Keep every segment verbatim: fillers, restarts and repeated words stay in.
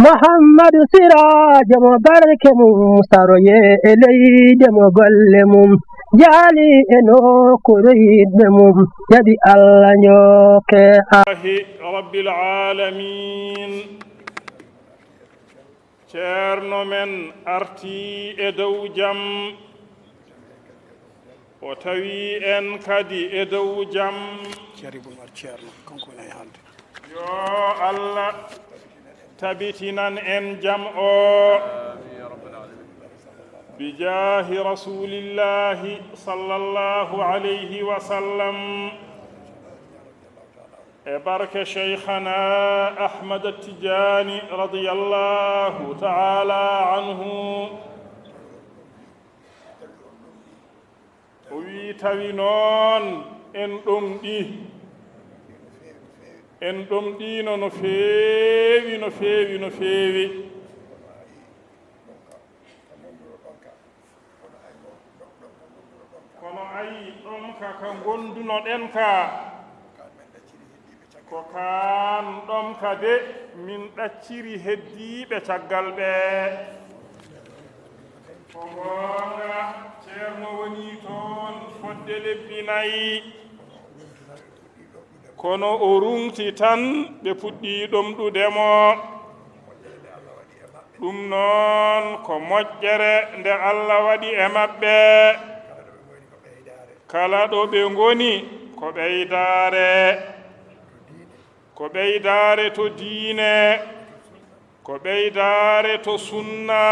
Muhammadu Siraajo mo barke mum saroye e leyde mo golle mum jaali e nokkuure yiɗɓe mum jaɓi Allah njooke a. Rabbil aalamiin. Ceerno men artii e dow jam, o tawi en kadi e dow jam. Ceerno Ibn Umar Ceerno, kanko woni e haalde. Yo Allah tabitinan en jam o. Bijaahi Rasuulillaahi sallallaahu alayhi wa sallam. E barke Sheykhana Ahmad Tijaani radiyallaahu ta'aalaa anhu. O wiyi, tawi noon en ɗomɗii. En ɗomɗiino no feewi, no feewi, no feewi. Kono ayi ɗomka ka ngondunoɗen ka, ko kaan ɗomka de min ɗacciri heddiiɓe caggal ɓe. Ko goonga, Ceerno woni toon fodde lebbi nayi. Kono o ruŋti tan, ɓe puɗɗii ɗomɗude mo. Ɗum noon ko moƴƴere nde Allah waɗi e maɓɓe. Kala ɗo ɓe ngoni ko ɓeydaare. Ko ɓeydaare to diine. Ko ɓeydaare to sunna.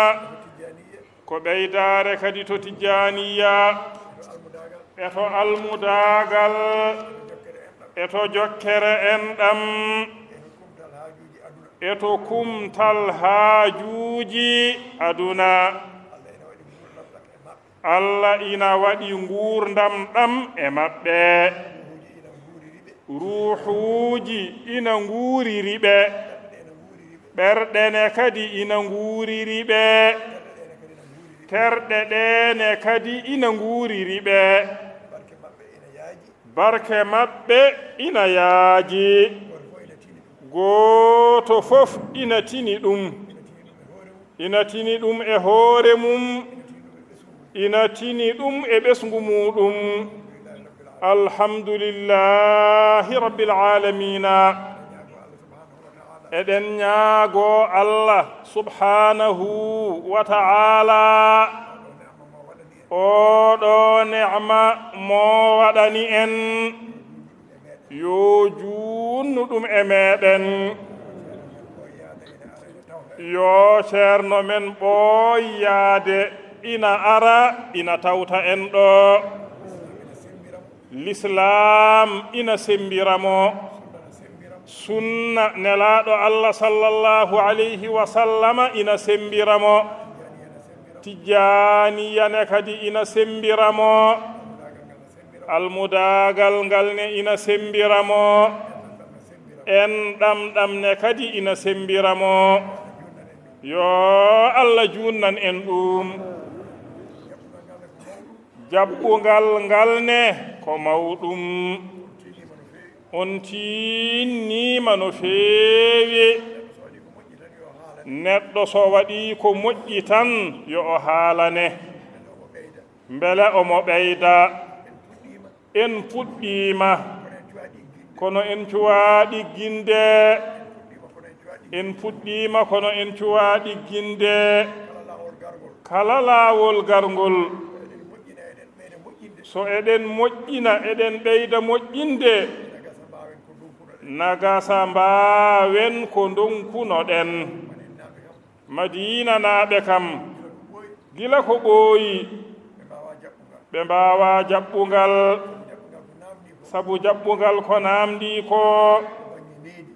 Ko ɓeydaare kadi to tijjaaniya, e to almudaagal, e to jokkere enɗam, e to kumtal haajuuji aduna. Allah ina waɗi nguurndam ɗam e maɓɓe. Ruuhuuji ina nguuriri ɓe. Ɓerɗe ne kadi ina nguuriri ɓe. Terɗe ɗe ne kadi ina nguuriri ɓe. Barke maɓɓe ina yaaji. Gooto fof ina tini ɗum. Ina tini ɗum e hoore mum. Ina tini ɗum e ɓesngu muuɗum. Alhamdulillaahi Rabbil Aalamiina. Eɗen ñaagoo Allah subhaanahu wa ta'aalaa oo ɗoo ne'ma mo waɗani en, yo juunnu ɗum e meeɗen. Yo ceerno men ɓooy yaade ina ara, ina tawta en ɗo. Lislaam ina semmbira mo. Sunna Nelaaɗo Allah sallallaahu alayhi wa sallama ina semmbira mo. Tijjaaniya ne kadi ina semmbira mo. Almudaagal ngal ne ina semmbira mo. Enɗam ɗam ne kadi ina semmbira mo. Yo Allah juunnan en ɗum. Jaɓɓungal ngal ne ko mawɗum. On tiinniima no feewi. Neɗɗo so waɗii ko moƴƴi tan, yo o haalane. Mbele omo ɓeyda. En puɗɗiima, kono en cuwaa ɗigginde. En puɗɗiima, kono en cuwaa ɗigginde. Kala laawol garngol, so eɗen moƴƴina, eɗen ɓeyda moƴƴinde, na gasa mbaawen ko ndonkunoɗen. Madiinanaaɓe kam, gila ko ɓooyi, ɓe mbaawaa jaɓɓungal, sabu jaɓɓungal ko naamndii ko,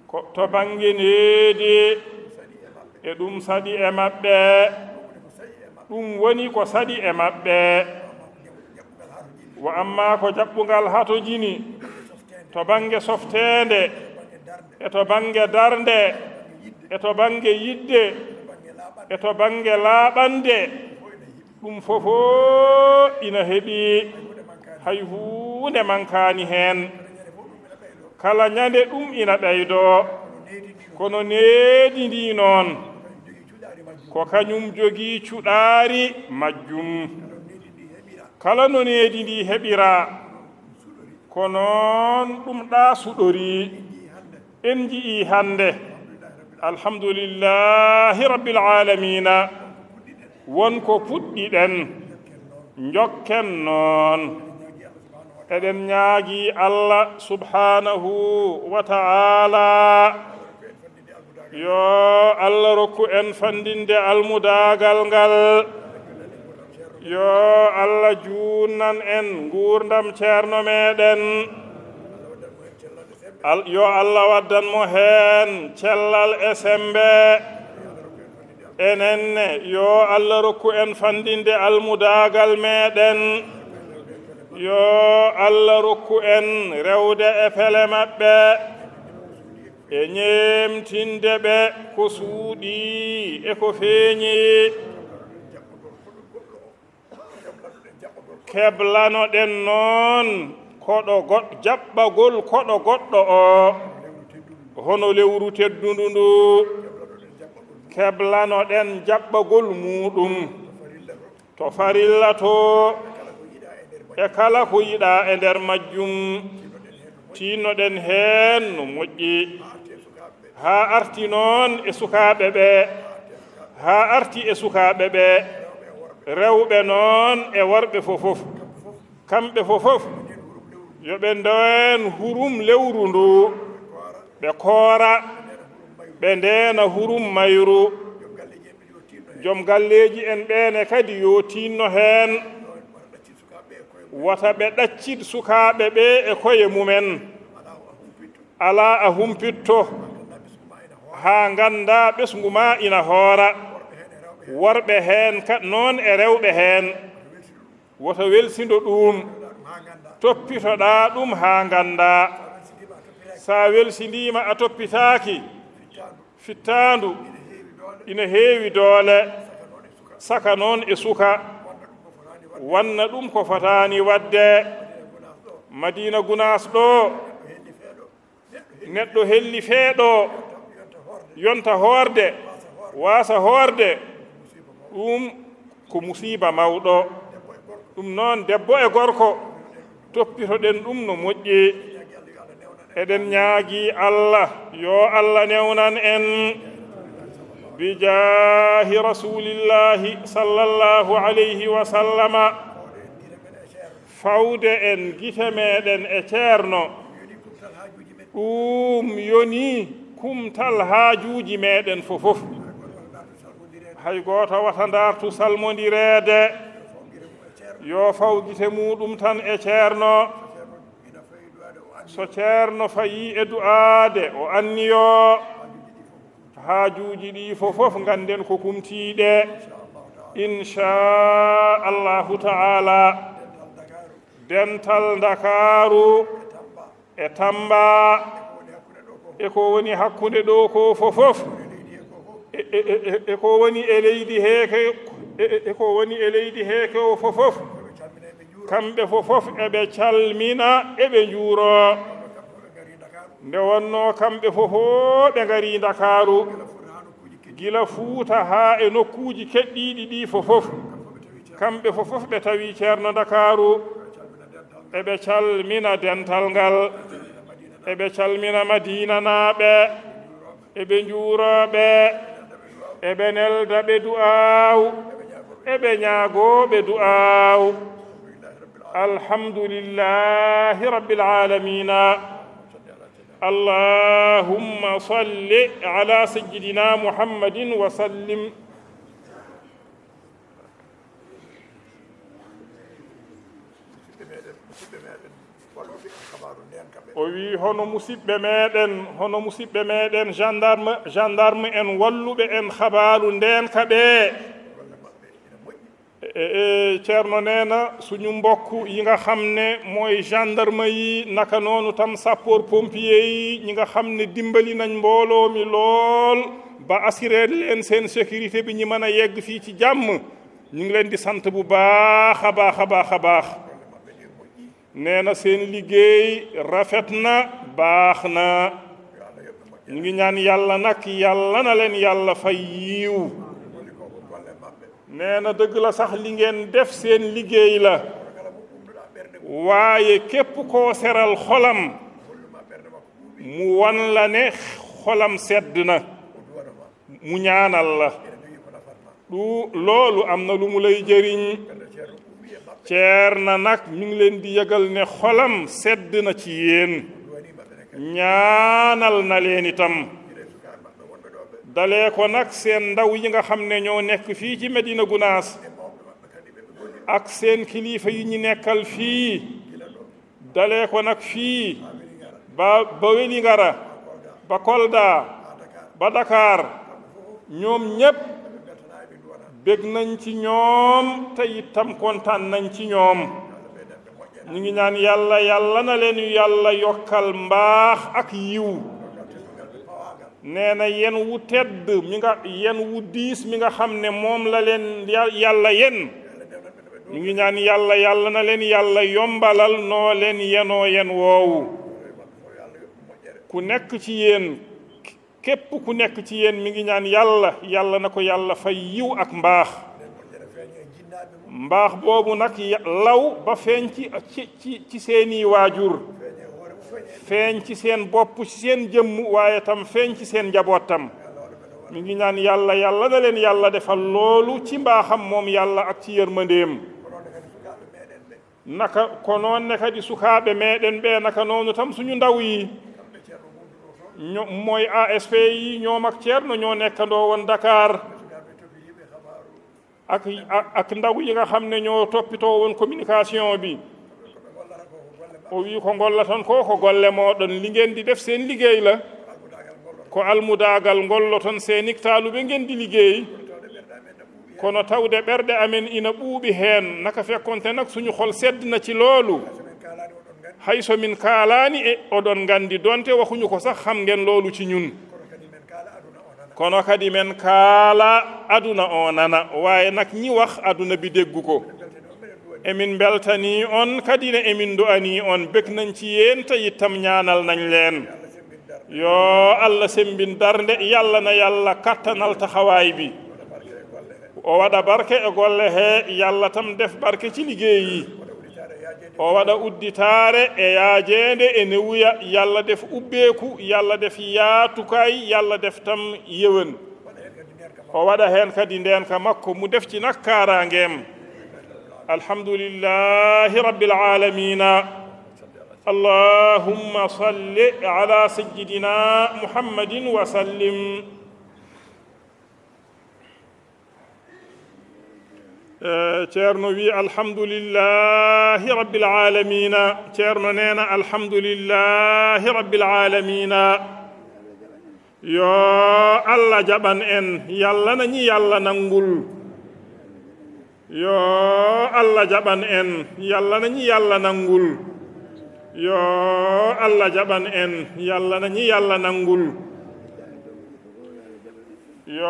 ko to bannge needi, e ɗum saɗi e maɓɓe, ɗum woni ko saɗi e maɓɓe. Wa ammaa ko jaɓɓungal hatojini, to bannge softeende, e to bannge darnde, e to bannge yidde, e to bannge laaɓande, ɗum fofoo ina heɓi, hay huunde mankaani heen. Kala ñande ɗum ina ɓeydoo, kono needi ndii noon, Ko kañum jogii cuɗaari majjum. Kala no needi ndi heɓiraa, ko noon ɗum ɗaa suɗorii. En nji'ii hannde, alhamdulillahi rabbil aalamiina, won ko puɗɗiɗen, njokken noon. Eɗen ñaagii Allah subhaanahu wa ta'aalaa, yo Allah rokku en fanndinde almudaagal ngal. Yo Allah juutnan en nguurndam ceerno meɗen. Al-, yo Allah waddan mo heen cellal e semmbe. Enen ne, yo Allah rokku en fanndinde almudaagal meɗen. Yo Allah rokku en rewde e pele maɓɓe, e ñeemtinde ɓe ko suuɗii e ko feeñi. Keblanoɗen noon koɗo goɗ-, jaɓɓagol koɗo goɗɗo o, hono lewru teddundu ndu. Keblanoɗen jaɓɓagol muuɗum to farilla to, e kala ko yiɗaa e nder majjum. Tiinnoɗen heen no moƴƴi. Haa arti noon e sukaaɓe ɓe, haa arti e sukaaɓe ɓe, rewɓe noon e worɓe fofof. Kamɓe fofof, yo ɓe ndeen hurum lewru ndu, ɓe koora, ɓe ndeena hurum mayru. Jom galleeji en ɓeene kadi yo tiinno heen, wota ɓe ɗaccit sukaaɓe ɓe e koye mumen. Alaa a humpitto, haa nganndaa ɓesngu maa ina hoora. Worɓe heen ka-, noon e rewɓe heen. Wota welsindo ɗum, toppitoɗaa ɗum haa nganndaa. So a welsindiima a toppitaaki, fittaandu ina heewi doole, saka noon e suka, wanna ɗum ko fotaani waɗde. Madiina Gunaas ɗo, neɗɗo helli feeɗo, yonta hoorde, waasa hoorde, ɗum ko musiiba mawɗo. Ɗum noon, debbo e gorko, toppitoɗen ɗum no moƴƴi. Eɗen ñaagii Allah, yo Allah newnan en, bijaahi Rasuulillaahi sallallaahu alayhi wa sallama, fawde en gite meɗen e ceerno. Ɗum yoni kumtal haajuuji meɗen fofof. Hay gooto wata ndartu salmondireede. Yo faw gite muuɗum tan e ceerno. So ceerno fayii e du'aade, o anniyo. Haajuuji ɗi fofof ngannden ko kumtiiɗe. Inchaa Allahu ta'ala, dental Ndakaaru e Tamba, e ko woni hakkunde ɗo ko fofof, e, e, e, e, e ko woni e leydi heeke, e, e, e ko woni e leydi heeke o fofof, kamɓe fofof eɓe calmina, eɓe njuuro. Nde wonnoo kamɓe fofof ɓe ngarii Ndakaaru, gila Fuuta haa e nokkuuji keɗɗiiɗi ɗi fofof. Kamɓe fofof ɓe tawi ceerno Ndakaaru. Eɓe calmina dental ngal. Eɓe calmina Madiinanaaɓe. Eɓe njuuroo ɓe. Eɓe nelda ɓe du'aaw. Eɓe ñaagoo ɓe du'aaw. Alhamdulillahi rabbil aalamiina. Allahumma salli ala sayyidina Muhammadin wa sallim. O wii, hono musidɓe meɗen, hono musidɓe meɗen gendarme, gendarme en walluɓe en xabaaru ndeenka ɓe. E, e, e, Ceerno nee na suñu mbokk yi nga xam ne mooy gendarme yi, naka noonu tam sapeur pompier yi, ñi nga xam ne dimbali nañ mbooloo mi lool ba assurer leen seen sécurité bi, ñi mën a yegg fii ci jàmm. Ñu ngi leen di sant bu baax a baax a baax a baax. Nee na seen liggéey rafet na, baax na. Ñu ngi ñaan Yàlla nag, Yàlla na leen Yàlla fay yiw. Nee na dëgg la sax, li ngeen def seen liggéey la, waaye képp koo seral xolam, mu wan la ne xolam sedd na, mu ñaanal la. Du loolu am na lu mu lay jëriñ. Ceerno nag mi ngi leen di yëgal ne xolam sedd na ci yéen, ñaanal na leen itam. Dalee ko nag seen ndaw yi nga xam ne ñoo nekk fii ci Medina Gunaas ak seen kilifa yi ñu nekkal fii, dalee ko nag fii ba, ba Welingara, ba Kolda, ba Dakar, ñoom ñépp bég nañ ci ñoom te itam kontaan nañ ci ñoom. Ñu ngi ñaan Yàlla, Yàlla na leen Yàlla yokkal mbaax ak yiw. Nee na yen wu tedd mi nga, yen wu diis mi nga xam ne moom la leen Ya-, Yàlla yen, ñu ngi ñaan Yàlla, Yàlla na leen Yàlla yombalal noo leen yenoo yen woowu. Ku nekk ci yéen, képp ku nekk ci yéen mi ngi ñaan Yàlla, Yàlla na ko Yàlla fay yiw ak mbaax. Mbaax boobu nag ya-, law ba feeñ ci, ci, ci, ci seeni waajur, feeñ ci seen bopp, ci seen jëmm, waaye tam feeñ ci seen njaboot tam. Mi ngi ñaan Yàlla, Yàlla na leen Yàlla defal loolu ci mbaaxam moom Yàlla ak ci yërmandeem. Naka ko noon ne kadi sukaaɓe meɗen ɓe, naka noonu tam suñu ndaw yi. Ño-, mooy A S P yi, ñoom ak Ceerno ñoo nekkandoo woon Dakar. Ak, ak, ak ndaw yi nga xam ne ñoo toppitoo woon communication bi. O wi ko ngollaton ko, ko golle mooɗon. Li ngeen di def seen liggéey la. Ko almudaagal ngolloton, seen ik taaluɓe ngeen di liggéey. Kono tawde ɓerɗe amen ina ɓuuɓi heen, naka fekkonte nag suñu xol sedd na ci loolu. Hay so min kaalaani e oɗon nganndi, donte waxuñu ko sax, xam ngeen loolu ci ñun. Kono kadi men kaala aduna o nana, waaye nag ñi wax aduna bi déggu ko. Emin mbeltanii on kadi ne emin ndu'anii on, bég nañ ci yéen te itam ñaanal nañ leen. Yo Allah semmbin darnde, Yàlla na Yàlla kattanal taxawaay bi. O waɗa barke e golle he, Yàlla tam def barke ci liggéey yi. O waɗa udditaare e yaajeende e newuya, Yàlla def ubbeeku, Yàlla def yaatukaay, Yàlla def tam yéwén. O waɗa heen kadi ndeenka makko, mu def ci nag kaaraangeem. Alhamdulillahi Rabbil Aalamiina. Allahumma salli ala sayyidina Muhammadin wa sallim. Eh, Ceerno wi, "Alhamdulillahi Rabbil Aalamiina." Ceerno nee na, "Alhamdulillahi Rabbil Aalamiina." Yo Allah jaɓan en, Yàlla na ñi Yàlla nangul. Yo Allah jaɓan en, Yàlla na ñi Yàlla nangul. Yo Allah jaɓan en, Yàlla na ñi Yàlla nangul. Yo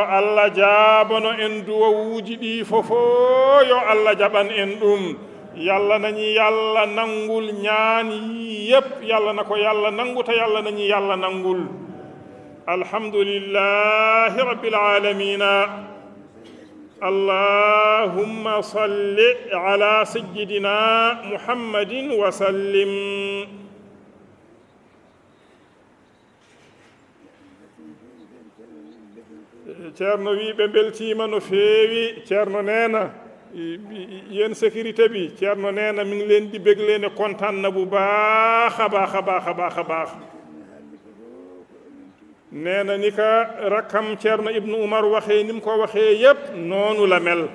Allah jaabano en duwawuuji ɗi fofo, yo Allah jaɓan en ɗum. Yàlla na ñi Yàlla nangul ñaan yi yépp, Yàlla na ko Yàlla nangu, te Yàlla na ñi Yàlla nangul. Alhamdulillahi Rabbil Aalamiina. Allahumma salli ala sayyidina Muhammadin wa sallim. Ceerno wi ɓe mbeltiima no feewi. Ceerno nee na, i, i, yéen sécurité bi, Ceerno nee na mi ngi leen di bégle ne kontaan na bu baax a baax a baax a baax a baax. Nee na ni ka rakkam Ceerno Ibnu Umar waxee, ni mu ko waxee yépp, noonu la mel.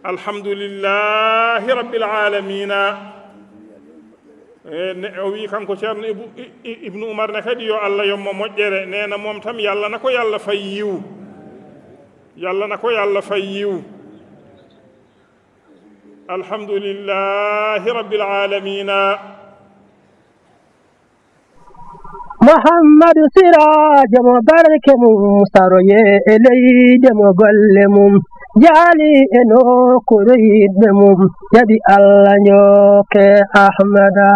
Alhamdulillahi Rabbil Aalamiina. E, ne, o wi kanko Ceerno Ibu-, I-, I-, Ibnu Umar ne kadi yo Allah yommo moƴƴere. Nee na moom tam Yàlla na ko Yàlla fay yiw. Yàlla na ko Yàlla fay yiw. Alhamdulillahi Rabbil Aalamiina. Muhammadu Siraajo mo barke mum saroye e leyde mo golle mum jaali e nokkuure yiɗɓe mum jaɓi Allah njooke Ahmada.